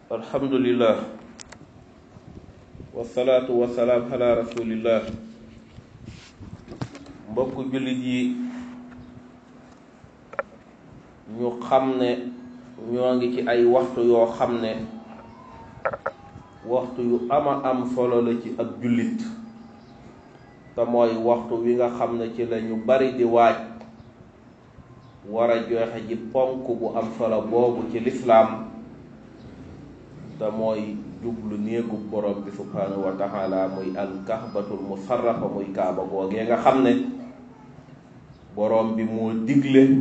alhamdulillah wasalaatu wasalaam ala rasulillah. mbokk jullit yi, ñu xam ne ñoo ngi ci ay waxtu yoo xam ne waxtu yu ama am solo la ci ab jullit, te mooy waxtu wi nga xam ne ci la ñu bari di waaj war a joxe ji ponk bu am solo boobu ci lislaam, te mooy jublu néegu borom bi subhanahu wa taala muy alkahbatul musarrafa, muy kaaba googee nga xam ne borom bi moo digle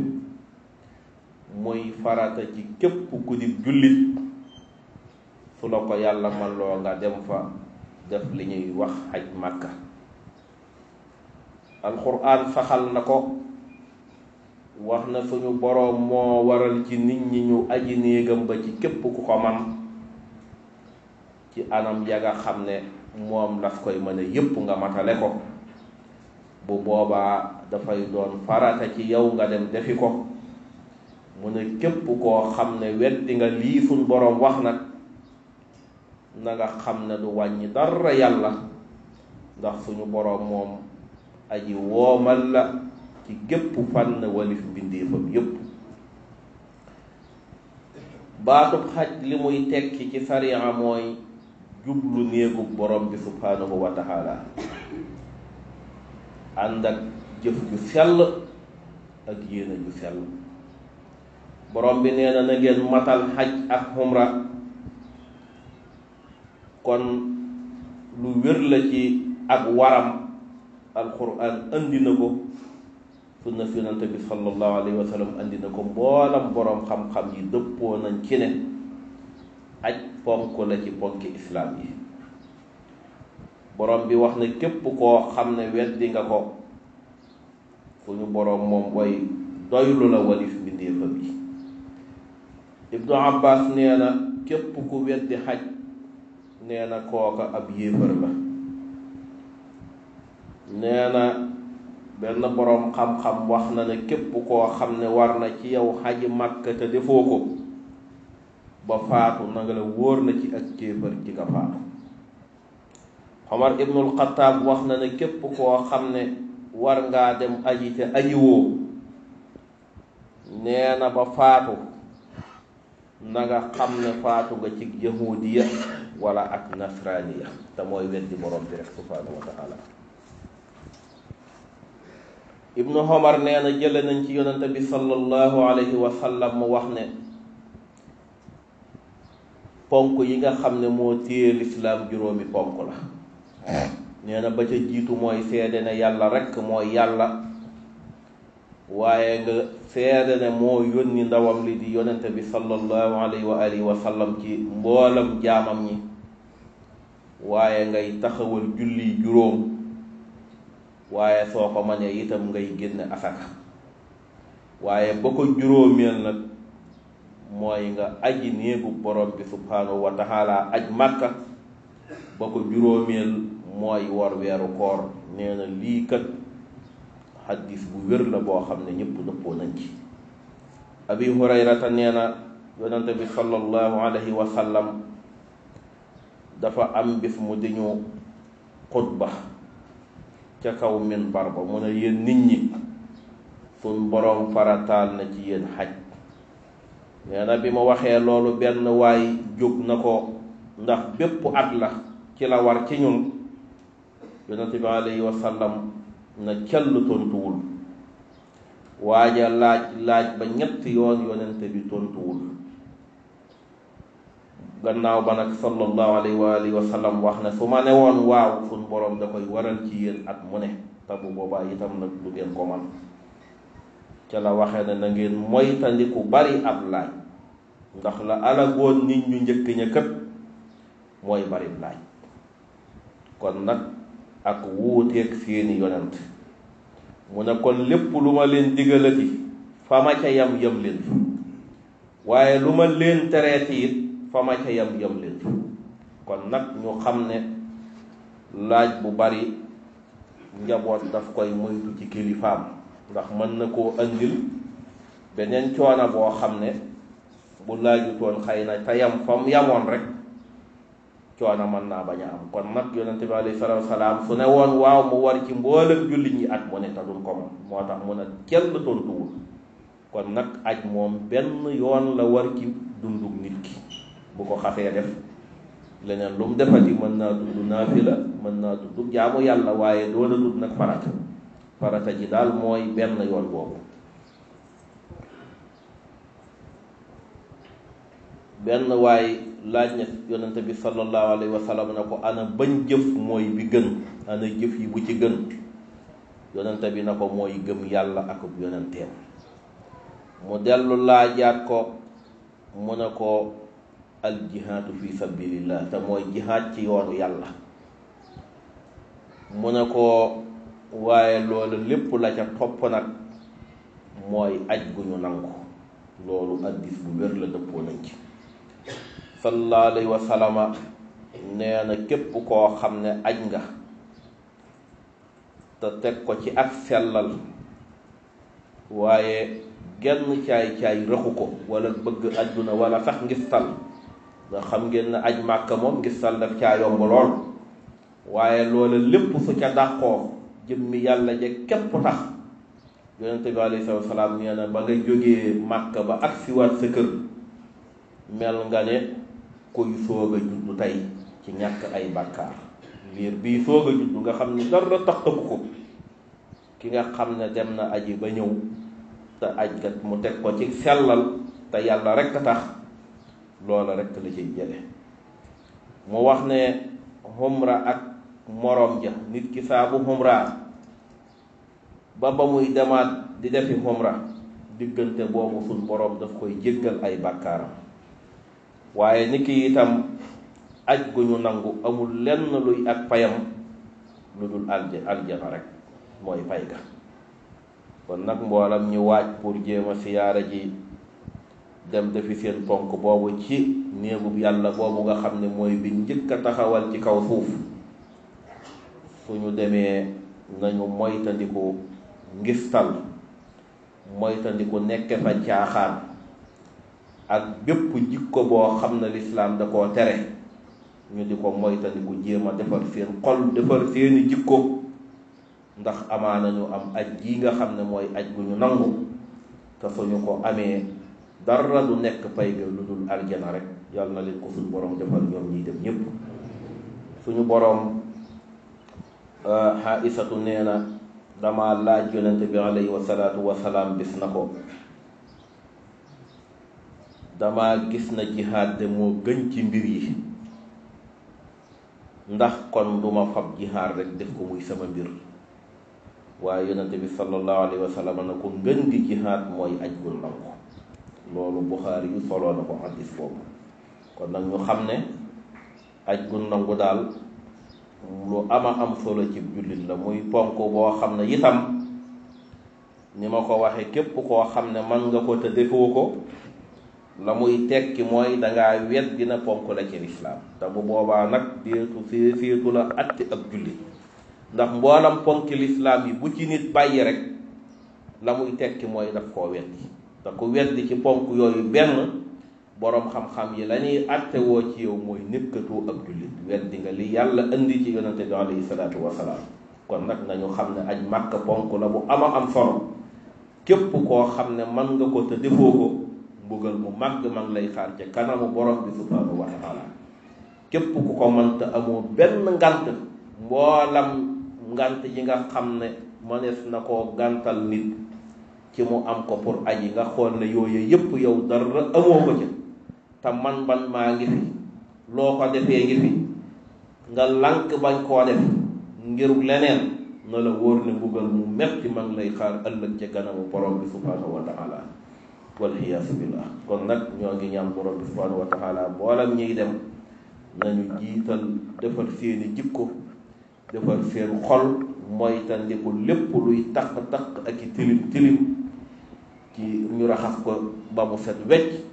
muy farata ci képp ku di jullit su la ko yàlla man loo nga dem fa def li ñuy wax aj màkka. alquran saxal na ko, wax na suñu boroom moo waral ci nit ñi ñu aji néegam ba ci képp ku ko man ci anam ya nga xam ne moom daf koy mën a yépp nga matale ko. bu boobaa dafay doon farata ci yow nga dem defi ko. mu ne képp koo xam ne weddi nga lii suñ boroom wax nag, na nga xam ne du wàññi dara yàlla, ndax suñu boroom moom aji woomal la ci gépp fànn walif mbindeefam yépp. baatub xaj li muy tekki ci sariya mooy jublu néegu borom bi subhanahu wa taala, ànd ak jëf ju sell ak yéene ju sell. borom bi nee na na ngeen matal xaj ak xumra, kon lu wér la ci ak waram. alquran andi na ko, sunna si yonent bi sallallahu alayhi wa sallam andi na ko, mboolam borom xam-xam yi dëppoo nañ ci ne aj ponk la ci ponki islaam yi. borom bi wax ne képp koo xam ne weddi nga ko, suñu borom moom mooy doylu la walif mbindeefam yi. ibnu abbas nee na képp ku weddi xaj, nee na kooka ab yéefar la. nee na benn boroom xam-xam wax na ne képp koo xam ne war na ci yow xaji Makka te defoo ko ba faatu, na nga la wóor na ci ak kéefar ci nga faatu. Omar ibnul Xattaab wax na ne képp koo xam ne war ngaa dem aji te ajiwoo, nee na ba faatu, na nga xam ne faatu nga ci yahudiya wala ak nasraniya, te mooy weddi borom bi rek subhanahu wa taala. ibnu Omar nee na jële nañ ci yonente bi sallallahu alayhi wa sallam mu wax ne ponk yi nga xam ne moo téye lislaam juróomi ponk la. nee na ba ca jiitu mooy seede ne yàlla rekk mooy yàlla, waaye nga seede ne moo yónni ndawam li di yonente bi sallallahu alayhi wa alihi wa sallam ci mboolam jaamam ñi, waaye ngay taxawal julli juróom, waaye soo ko mënee itam ngay génne asaka. waaye ba ko juróomeel nag mooy nga aji néegu borom bi subhanahu wa taala, aj màkka. ba ko juróomeel mooy war weeru koor. nee na lii kat xaddis bu wér la boo xam ne ñëpp dëppoo nañ ci. abi hurayrata nee na yonente bi sallallahu alayhi wa sallam dafa am bis mu di ñu xutba ca kaw minbar ba, mu ne yéen nit ñi, suñ boroom farataal na ci yéen xaj. nee na bi ma waxee loolu, benn waay jóg na ko, ndax bépp at la ci la war ci ñun. yonente bi alayhi wa sallam na cell tontuwul. waaja laaj ba ñetti yoon, yonente bi tontuwul. gannaaw ba nag sallallahu alayhi wa alihi wa sallam wax ne su ma ne woon waaw, suñ boroom da koy waral ci yéen at mu ne, te bu boobaa itam nag du ngeen ko man. ca la waxee ne na ngeen moytandiku bari ab laaj, ndax la alagoon nit ñu njëkk ña kët mooy bari laaj. kon nag ak wuuteeg seeni yonent, mu ne kon lépp lu ma leen digalati fa ma ca yam leen fa, waaye lu ma leen tereeti it fa ma ca yam leen fa. kon nag ñu xam ne laaj bu bari njaboot daf koy moytu ci kilifaam, ndax mën na koo andil beneen coono boo xam ne bu laajutoon xëy na te yam fam yamoon rek coono mën naa bañ a am. kon nag yonente bi alayhi salaatu wasalaam su ne woon waaw mu war ci mboolem jullit ñi at mu ne te duñ ko moom moo tax mu ne kenn tontuwul. kon nag aj moom benn yoon la war ci dundug nit ki bu ko xasee def leneen lu mu defati mën naa tudd naafila mën naa tudd jaamu yàlla waaye doona tudd nag farata ji daal mooy benn yoon boobu. benn waay laaj na yonente bi sallallahu alayhi wa sallam na ko ana bañ jëf mooy bi gën, ana jëf yi bu ci gën. yonente bi na ko mooy gëm yàlla ak yonenteem. mu dellu laajaat ko mu ne ko al jihaadu fi sabilillah te mooy jihaad ci yoonu yàlla. mu ne ko waaye loolu lépp la ca topp nag mooy aj gu ñu nangu. loolu addis bu wér la dëppoo nañ ci. sallallahu alayhi wa sallama nee na képp koo xam ne aj nga te teg ko ci ak sellal waaye genn caay-caay rëxu ko wala bëgg àdduna wala sax ngistal. nga xam ngeen ne aj màkka moom ngistal daf caa yomb lool waaye loola lépp su ca dàqoo jëmmi yàlla ja képp tax. yonente bi alayhi salaatu salaam nee na ba nga jógee màkka ba agsi waat sa kër mel nga ne kuy soog a juddu tey ci ñàkk ay bàkkaar. liir bii soog a juddu nga xam ne dara taxaku ko ki nga xam ne dem na aji ba ñëw te aj kat mu teg ko ci sellal te yàlla rekk a tax loola rekk la ciy jële. mu wax ne xumra ak moroom ja nit ki saa bu xumraa ba muy demaat di defi xumra diggante boobu suñ boroom daf koy jéggal ay bàkkaaram. waaye nit ki itam aj gu ñu nangu amul lenn luy ak payam lu dul aljana rek mooy pay ga. kon nag mboolam ñu waaj pour jéem a siyaara ji dem defi seen ponk boobu ci néegub yàlla boobu nga xam ne mooy bi njëkk a taxawal ci kaw suuf. suñu demee nañu moytandiku ngistal, moytandiku nekk fa caaxaan ak bépp jikko boo xam ne lislaam da koo tere. ñu di ko moytandiku jéem a defar seen xol defar seeni jikko ndax amaana ñu am aj gi nga xam ne mooy aj gu ñu nangu te suñu ko amee dara du nekk pay ga lu dul aljana rek. yàlla na leen ko suñu borom defal ñoom ñiy dem ñépp. suñu borom Xaisatu nee na dama laaj yonente bi alayhi wa salaatu wa salaam bis na ko dama gis na jihaad de moo gën ci mbir yi ndax kon duma fab jihaad rek def ko muy sama mbir. waaye yonente bi sallallahu alayhi wa sallam na ko ngën di jihaad mooy aj gu nangu. loolu Buxaari yu soloo na ko hadiis boobu. kon nag ñu xam ne aj gu nangu daal lu ama am solo ci jullit la. muy ponk boo xam ne itam ni ma ko waxe képp koo xam ne man nga ko te defoo ko la muy tekki mooy dangaa wet dina ponk la ci lislaam. te bu boobaa nag seetu la atti ak jullit ndax mboolam ponki lislaam yi bu ci nit bàyyi rek la muy tekki mooy daf koo weddi. te ku weddi ci ponk yooyu benn boroom xam-xam yi la ñuy attewoo ci yow mooy nekkatoo ab jullit. weddi nga li yàlla indi ci yonente bi alayhi salaatu wasalaam. kon nag nañu xam ne aj màkk ponk la bu ama am solo. képp koo xam ne man nga ko te defoo ko mbugal mu màgg man lay xaar ca kanamu borom bi subhaanahu wa taala. képp ku ko mënta amoo benn ngant mboolam ngant yi nga xam ne mënees na koo gàntal nit ci mu am ko pour aji nga xool ne yooyu yépp yow dara amoo ko ca te man maa ngi fi loo ko defee ngi fi nga lànk bañ koo def ngir leneen na la wóor ne mbugal mu metti man lay xaar ëllëg ca kanamu borom bi subhaanahu wa taala walxiyaasu billah. kon nag ñoo ngi ñaan borom bi subhaanahu wa taala boolam ñuy dem nañu jiital defar seeni jikko defar seen xol moytandiku lépp luy taq-taq ak i tilim ci ñu raxas ko ba mu set wecc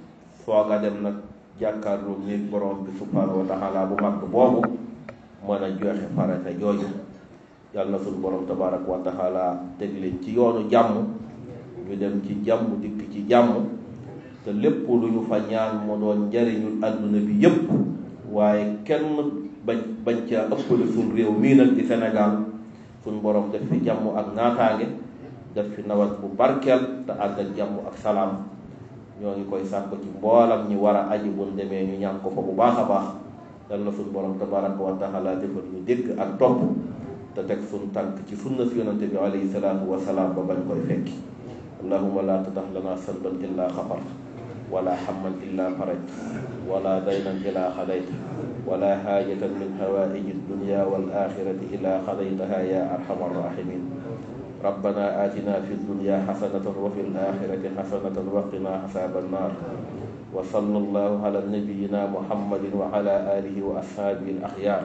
sooga dem nag jàkkaarloo néeg borom bi subhaanahu wa taala bu mag boobu mën a joxe farata jooju. yàlla na suñu borom tabaaraka wa taala teg leen ci yoonu jàmm ñu dem ci jàmm dikk ci jàmm te lépp lu ñu fa ñaan mu doon njariñul àdduna bi yépp waaye kenn bañ ca ëppale suñ réew mii nag di Sénégal suñ borom def fi jàmm ak naataange def fi nawet bu barkeel te ànd ak jàmm ak salaam ñoo ngi koy sàkk ci mboolam ñi war a aji buñ demee ñu ñaan ko fa bu baax a baax dal na suñ borom tabaraka wa taala defal ñu dégg ak topp te teg suñ tànk ci sunna si yonante bi alayhi salaatu wa salaam ba bañ koy fekki allahumma la tatax lana sanban illa xafar wala hamman illa faraj wala daynan ila xadayt wala haajatan min hawaaiji dunya wal axirati ila xadaytaha ya arhamar rahimin rabbana atina fi dunya xasanatan wa fi alaxirati xasanatan wa qina xasaaba annar wa sallallahu ala nabiyina muhammadin wa ala alihi wa ashaabihi al axyaar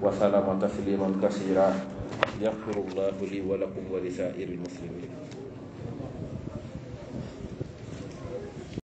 wa sallama tasliman kasira yaxfirullahu li wa lakum wa li saa'iri al muslimin